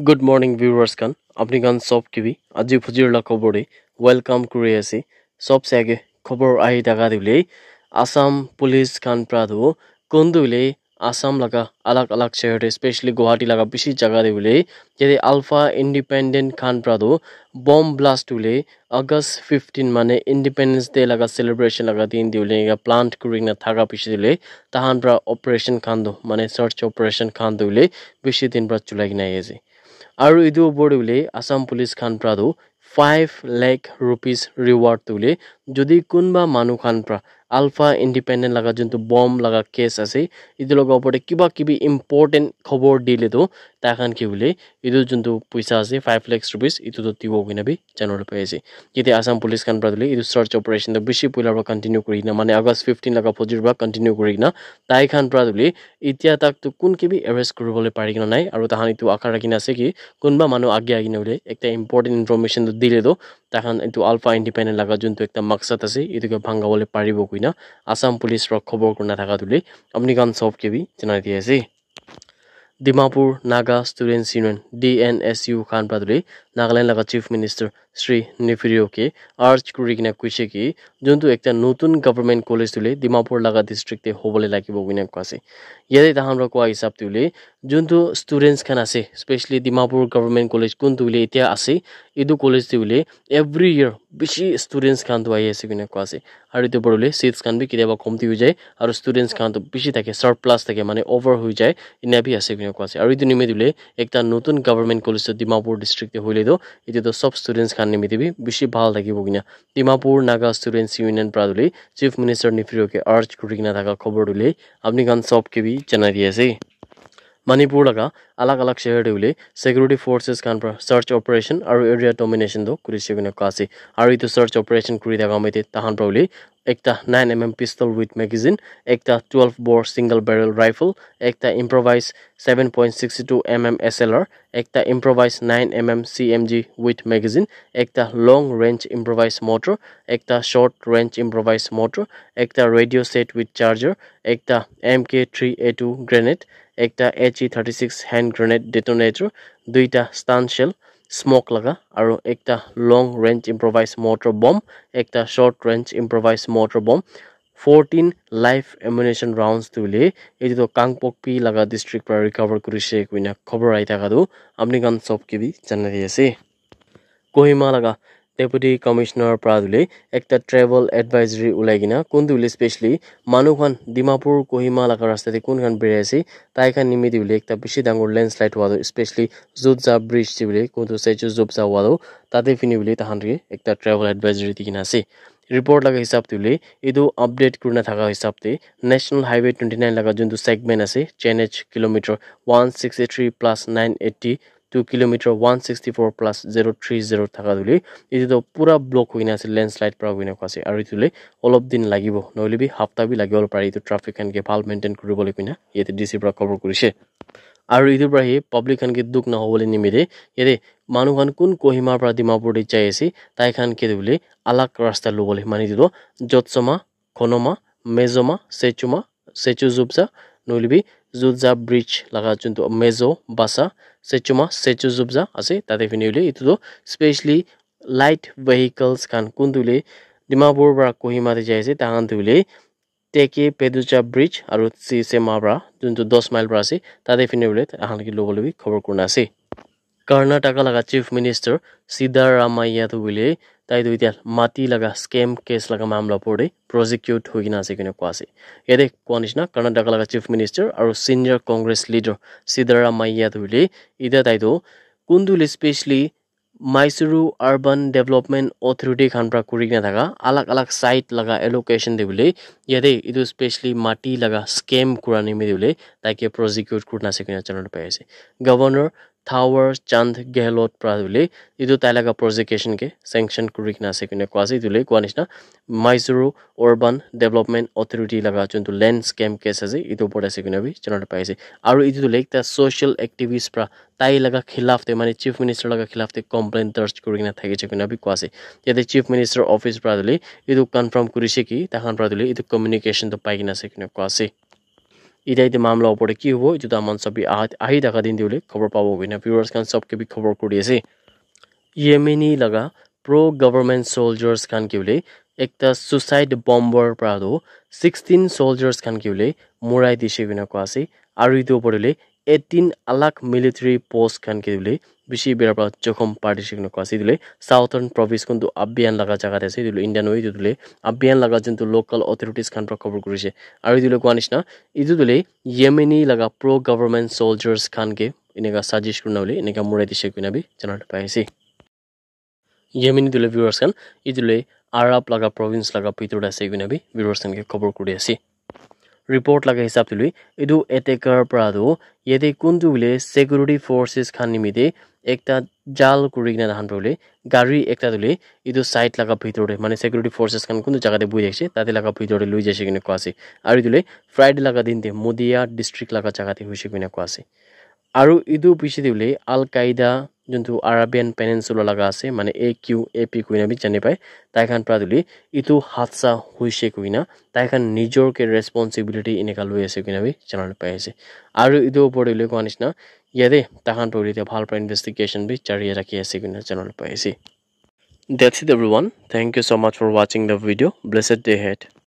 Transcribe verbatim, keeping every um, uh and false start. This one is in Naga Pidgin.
Good morning viewers khan, apni khan sob ke bi aji phujir la khobor te welcome kuri ase. Sob se age khobor ahi thaka te hoile Assam police khan pra tu kuntu hoile Assam laga alag alag shahar te, especially Guwahati laga bishi jaga te hoile yate Alpha Independent khan pra tu bomb blast hoile August fifteen mane Independence Day laga celebration laga din te hoile eneka plant kuri kena thaka piche te hoile tahan pra operation khan tu mane search operation khan tu hoile bishi din pra chulai kena ahi ase. Aru etu opor te hoile Assam police khan pra tu five lakh rupees reward tu hoile jodi kunba manu khan pra Alpha Independent laga juntu bomb laga case ase, etu laga opor te kiba kibi important khobor dile tu tai khan ki hoile etu juntu poisa ase five lakhs rupees etu tu dibo koina bi janabole pai ase. Yate Assam police khan pra tu hoile etu search operation tu bishi puila pra continue kuri kena mane August fifteen laga phujir pra continue kuri kena tai khan pra tu hoile itya tak tu kun ke bi arrest kuribole pari kena nai, aru tahan etu aka rakhi kena ase ki kunba manu age ahi kena hoile ekta important information tu dile tu tahan etu Alpha Independent laga juntu ekta maksad ase etu ke bhangabole paribo koina Assam police pra khobor kurina thaka tu hoile apni khan sob ke bi janai di ase. Dimapur Naga Students Union, D N S U khan pra tu hoile Nagaland laga Chief Minister Shri Neiphiu Rio ke urge kuri kena koise ki juntu ekta notun government college tu hoile Dimapur laga district te hobole lagibo koina koa ase. Yate tahan pra koa hisab tu hoile juntu students khan ase, especially Dimapur government college kuntu hoile itya ase, etu college tu hoile every year bishi students khan tu ahi ase koina koa ase. Aru etu opor te hoile seats khan bi ketia ba komti hoi jai aru students khan tu bishi thake, surplus thake mane over hoi jai, ena bi ase koina koa ase. Aru etu nimite hoile ekta notun government college tu Dimapur district te hoile tu etu tu sob students khan nimite bi bishi bhal thakibo koina Dimapur Naga Students Union pra tu hoile Chief Minister Neiphiu Rio ke urge kuri kena thaka khobor tu hoile apni khan sob ke bi janai di ase. Manipur laga alag alag shahar te hoile security forces khan pra search operation aru area domination tu kuri ase koina koa ase. Aru etu search operation kuri thaka moi te tahan pra hoile ekta nine M M pistol with magazine, ekta twelve bore single barrel rifle, ekta improvised seven point six two M M S L R, ekta improvised nine M M C M G with magazine, ekta long range improvised mortar, ekta short range improvised mortar, ekta radio set with charger, ekta M K three A two grenade, ekta H E thirty-six hand grenade detonator, duita stun shell, smoke laga, aru ekta long range improvised mortar bomb, ekta short range improvised mortar bomb, fourteen live ammunition rounds tu hoile etu tu Kangpokpi laga district pra recover kurise koina khobor ahi thaka tu apni khan sob ke bi janai di ase. Kohima laga Deputy Commissioner pra tu hoile ekta travel advisory ulai kena kuntu hoile specially manu khan Dimapur Kohima laga rasta te kun khan beri ase tai khan nimite hoile ekta bishi dangor landslide hua tu, especially Zutza bridge te hoile kuntu sechu Zutza hua tu tate phine hoile tahan ke ekta travel advisory di kena ase. Report laga hisab te hoile etu update kurina thaka hisab te National Highway twenty nine laga juntu segment ase, N H kilometer one sixty three plus nine eighty two kilometer one sixty four plus zero three zero thaka tu hoile etu tu pura block hoina ase, landslide pra hoina koa ase. Aru etu hoile olop din lagibo, nohoile bi hapta bi lagibole pare etu traffic khan ke bhal maintain kuribole koina yate D C pra khobor kurise. Aru etu pra hi public khan ke dukh nahobole nimite yate manu khan kun Kohima pra Dimapur te jai ase tai khan ke tu hoile alag rasta lobole mane etu tu Jotsoma, Khonoma, Mezoma, Sechuma, Sechu Zubza, nohoile bi Zutza bridge laga juntu Mezo Basa, Sechuma, Sechu Zubza ase, tate phine hoile etu tu specially light vehicles khan kuntu hoile Dimapur pra Kohima te jai ase, tahan tu hoile T K Peducha bridge aru Sisema pra juntu dos mile pra ase, tate phine hoile tahan ke lobole bi khobor kurina ase. Karnataka laga Chief Minister Siddaramaiah tu hoile tai tu etia mati laga scam case laga mamla opor te prosecute hoi kena ase koina koa ase. Yate koa nishina Karnataka laga Chief Minister aru senior Congress leader Siddaramaiah tu hoile etia tai tu kuntu hoile specially Mysuru Urban Development Authority khan pra kuri kena thaka alag alag site laga allocation te hoile yate etu specially mati laga scam kura nimite hoile tai ke prosecute kurina ase koina janabole pai ase. Governor Thawar Chand Gehlot pra hoile etu tai laga prosecution ke sanction kuri kena ase koina koa ase. Etu hoile koa nishina Mysuru Urban Development Authority laga juntu land scam case ase, etu opor te ase koina bi janabole pai ase. Aru etu tu hoile ekta social activist pra tai laga khilaf te mane Chief Minister laga khilaf te complaint darj kuri kena thaki ase koina bi koa ase. Yate Chief Minister office pra tu hoile etu confirm kurise ki tahan pra tu hoile etu communication tu pai kena ase koina koa ase. Ite ite mamla opor te ki hobo, etu tu aman sob bi ahat-, ahi thaka din te hoile khobor pabo koina viewers khan sob ke bi khobor kuri ase. Yemeni laga pro government soldiers khan ke hoile ekta suicide bomber pra tu sixteen soldiers khan ke hoile murai dishe koina koa ase. Aru etu opor te hoile eighteen alag military post khan ke hoile bishi bera pra jokhom par dishe koina koa ase. Etu hoile southern province kuntu Abyan laga jaga te ase. Etu hoile Indian hoy, etu hoile Abyan laga juntu local authorities khan pra khobor kurishe. Aru etu hoile koa nishina, etu tu hoile Yemeni laga pro government soldiers khan ke eneka sajish kurina hoile eneka murai dishe koina bi jana pai ase. Yemeni tu hoile viewers khan, etu hoile Arab laga province laga bhitor te ase koina bi viewers khan ke khobor kuri ase. Report laga hisab te hoile etu attacker pra tu yate kuntu hoile security forces khan nimite ekta jal kuri kena tahan pra hoile gari ekta tu hoile etu side laga bhitor te, mane security forces khan kuntu jaga te buhi ase, tate laga bhitor te lui jaise koina koa ase. Aru etu hoile Friday laga din te Mudia district laga jaga te hoise koina koa ase. Aru etu piche te hoile Al Qaeda juntu Arabian Peninsula laga ase, mane A Q A P koina bi jani pai, tai khan pra tu hoile etu hadsa hoise koina tai khan nijor ke responsibility eneka lui ase koina bi jana pai ase. Aru etu opor te hoile koa nishina yate tai khan pra hoile bhal pra investigation bi jari rakhi ase koina jana pai ase. That's it everyone. Thank you so much for watching the video. Blessed day ahead.